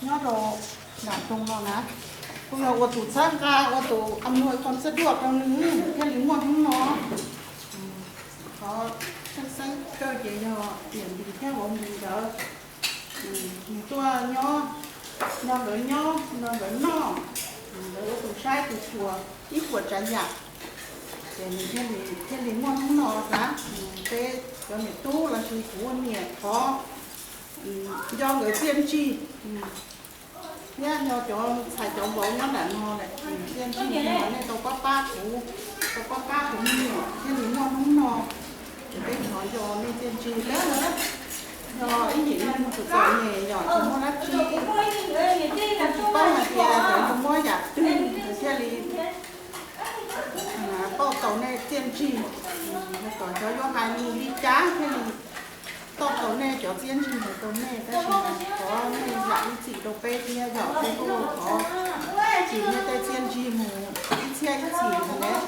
Nyob rau nram nroog no na, kuj yog ua tus txhawb nqa, ua tus a nuj qhov txawj duaj rau nws thiaj li muaj hnub no. Qhov tseeb xeeb kawg ces yog niam Npis thiab vauv Npis nkawd, nws tuaj nyob, nrog nkawd nyob, nrog nkawd noj, nkawd ua tus saib tus xyuas ib puas tsav yam, ces nws thiaj li, thiaj li muaj hnub no na. Peb cov niam tub los sis kuv ua niam thov nco nkawd txiaj ntsig thiab nco cov ntxhais cov vauv nyob nram no lawm txiaj ntsig, nej tau pab pab kuv, tau pab pab kuv me nyuam thiaj li muaj hnub no. Ces peb thov nco nej txiaj ntsig thiab, yog ib yim neeg txom txom nyem yom, tsis muaj dab tsi, tsis paub hais tias cov yuav muab yam twg thiaj li pauj tau nej txiaj ntsig, kom cov yuav hais mus li cas thiaj li pauj tau nej cov txiaj ntsig ntawd rau nej, tab sis mas thov nej zam ib txhis rau peb thiab yom, peb kuj thov tsim nej tej txiaj ntsig mus ib txhiab ib txhis ntawd.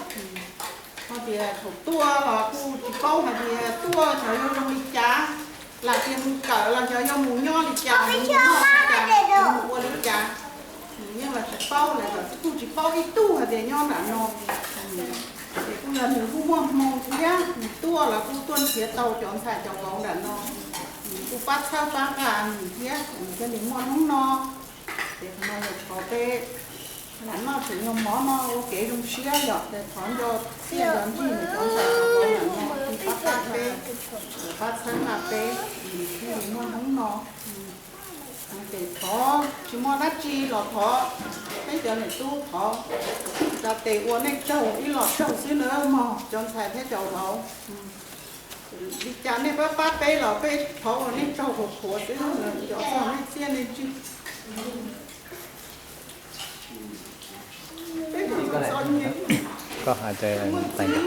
Hos tias thaum tuaj los kuj tsis paub hais tias tuaj xyov yuav zoo li cas, lam tias mus kawm los xyov yuav mus nyob li cas, mus noj li cas, mus ua li cas, yeej los tsis paub lawm, kuj tsis paub ib tug hais tias nyob nram no. Ces kuj yog nws kuj muaj hmoo thiab, nws tuaj los kuj tuaj nrhiav tau cov ntxhais cov vauv nram no, nws kuj pab txhawb pab nqa nws thiab, nws thiaj li muaj hnub no. Ces qhov no yog qhov peb lam noj tseem yog mov no ua kev zoo siab yom, ces thov nco txiaj nco ntsig nws cov ntxhais cov vauv nram no, pab pab peb, pab txhawb nqa peb, nws thiaj li muaj hnub no. Ces thov tsis muaj dab tsi los thov peb cov niam tub thov tsa tes ua nej tsaug ib los tsaug xwb na mog cov ntxhais thiab cov vauv. Li cas nej pab pab peb los peb thov ua nej tsaug qhuav qhuav xwb, cov txog nej txiaj nej ntsig. Peb tus txom nyem, koj hais tias muaj txiv,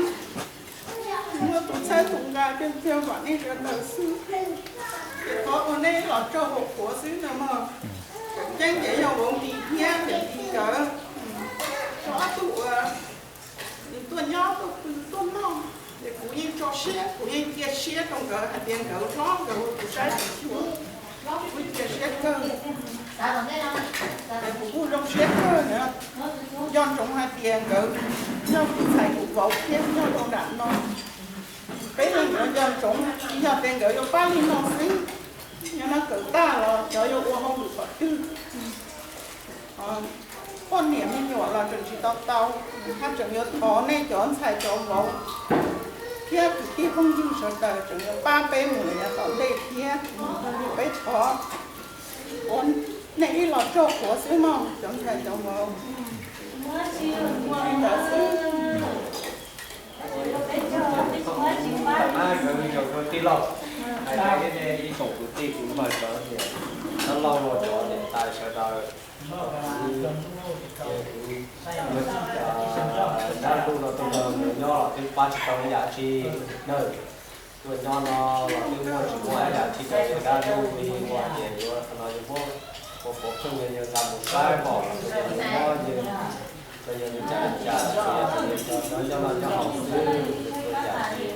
muaj tus txhawb tus nqa, coj kom nej sawv daws xwb. Ces thov ua nej los tsaug qhuav qhuav xwb no mog. Tseem ceeb ces yog vauv Npis thiab niam Npis nkawd, ob tug uas nws tuaj nyob tuaj pw tuaj noj, ces kuv yeej tso siab, kuv yeej cia siab rau nkawd hais tias nkawd hlob nkawd ua tus saib tus xyuas, kuv cia siab kawg. Ces kuv kuj zoo siab kawg na, nco ntsoov hais tias nkawd yog kuv ntxhais kuv vauv thiab nyob rau nram no. Peb yog nkawd nco ntsoov, yog tias nkawd yuav pab li no xwb, yog no kawm tag los xyov yuav ua hauj lwm qhov twg. Poj niam me nyuam los tseem tsis tau tau, haj tseem yuav thov nej cov ntxhais cov vauv thiab kwv tij phooj ywg sawv daws tseem yuav pab peb mus yav tom ntej thiab. Peb thov ua nej ib los tsaug qhuav xwb mog cov ntxhais cov vauv. Ua li ntawd xwb. Kwv tij lauj, hais tias nej ib tsoom kwv tij kuv npawg cov niam, dab laug los cov niam tais sawv daws, ces kuv dab laug no tuaj nrog nws nyob los twb pab tsis tau ib yam tsi na. Tuaj nyob no los twb muaj tsis muaj ib yam tsi rau dab laug li, ua ces yuav qhov no yuav muab ua pov pheej yawg nqa mus saib pom los yog nws mob yawg, los yog nws cas li cas, los yog nws cov nyob noj nyob haus xwb, nws ua cas tsis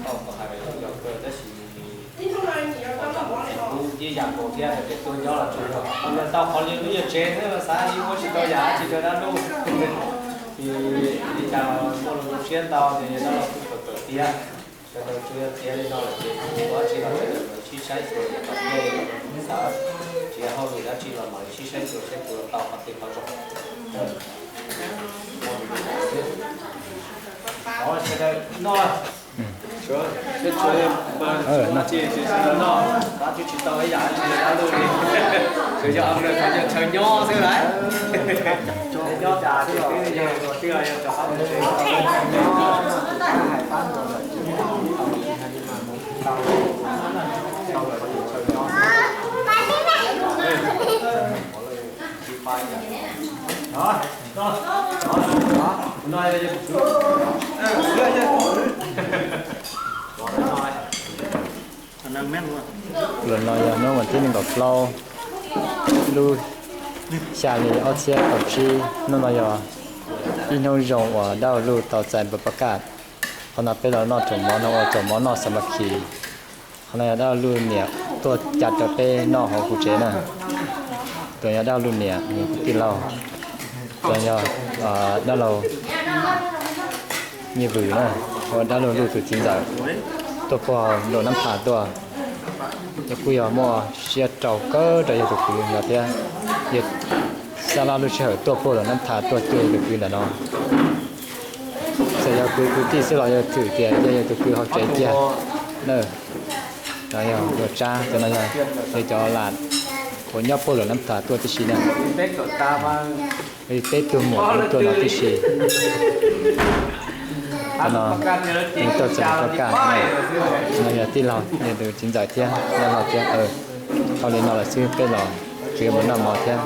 tau tau hais los yog yog kawg tab sis kuv ib yam nkaus thiab, hais tias tuaj nyob los tsuas yog tau qhov li lub yog tsev xwb, xav li muab tsis tau yam dab tsi rau dab laug. Ces li cas muaj lub siab ntau ces dab laug kuj kawm kawm tiag. Sawv daws tsuas yog tiav li no lawm ces kuv ua dab tsi los sawv daws sib saib xyuas kom ntej, xav tsis hauj lwm dab tsi los mam li sib saib xyuas seb puas tau qhov twg qhov zoo. Thov sawv daws noj, sawv daws noj, xav twb tsis tau ib yam dab tsi rau dab laug li, tsuas yog nws qhov nws tshaw nyob xwb lauj. Nyob tas xwb twb yog ua twb yog rov qab mus tsev. Los no yog hnub vas thib nees nkaum plaub lub xya hli ob txhiab kaum tsib, hnub no yog ib hnub zoo uas dab laug tau txais npawb pab kaj. Qhov no peb los noj tsoom mov no ua tsoom mov noj xa ma khi. Qhov no yog dab laug Luj niam tuaj cav rau peb noj hauv kuv tsev na. Tus yog dab laug Luj niam, nws kuv tij laug. Tus yog dab laug Nyiaj Vwm na, ua dab laug Luj tus txiv ntxawm tuaj puag Nroog Nab Thas tuaj. Yog kuj yog muaj siab rau kawg rau yog tus kwv ntawd thiab. Yog xa laj lub sij hawm tuaj puag Nroog Nab Thas tuaj cuag yog tus kwv ntawm no. Txawm yog kwv kwv tij xwb los yog thwm tias yog yog tus kwv hauv tsev kiag na. No yog Luag Tsab, tus no yog cov lam uas nyob puag Nroog Nab Thas tuaj tib si na. Peb tug muam tuaj no tib si. Tus no tuaj txog poj kaj, no yog tij laug, yog tus txiv ntxawm thiab dab laug thiab. Ua li no lawm xwb peb los tsuas yuav mus noj mov thiab.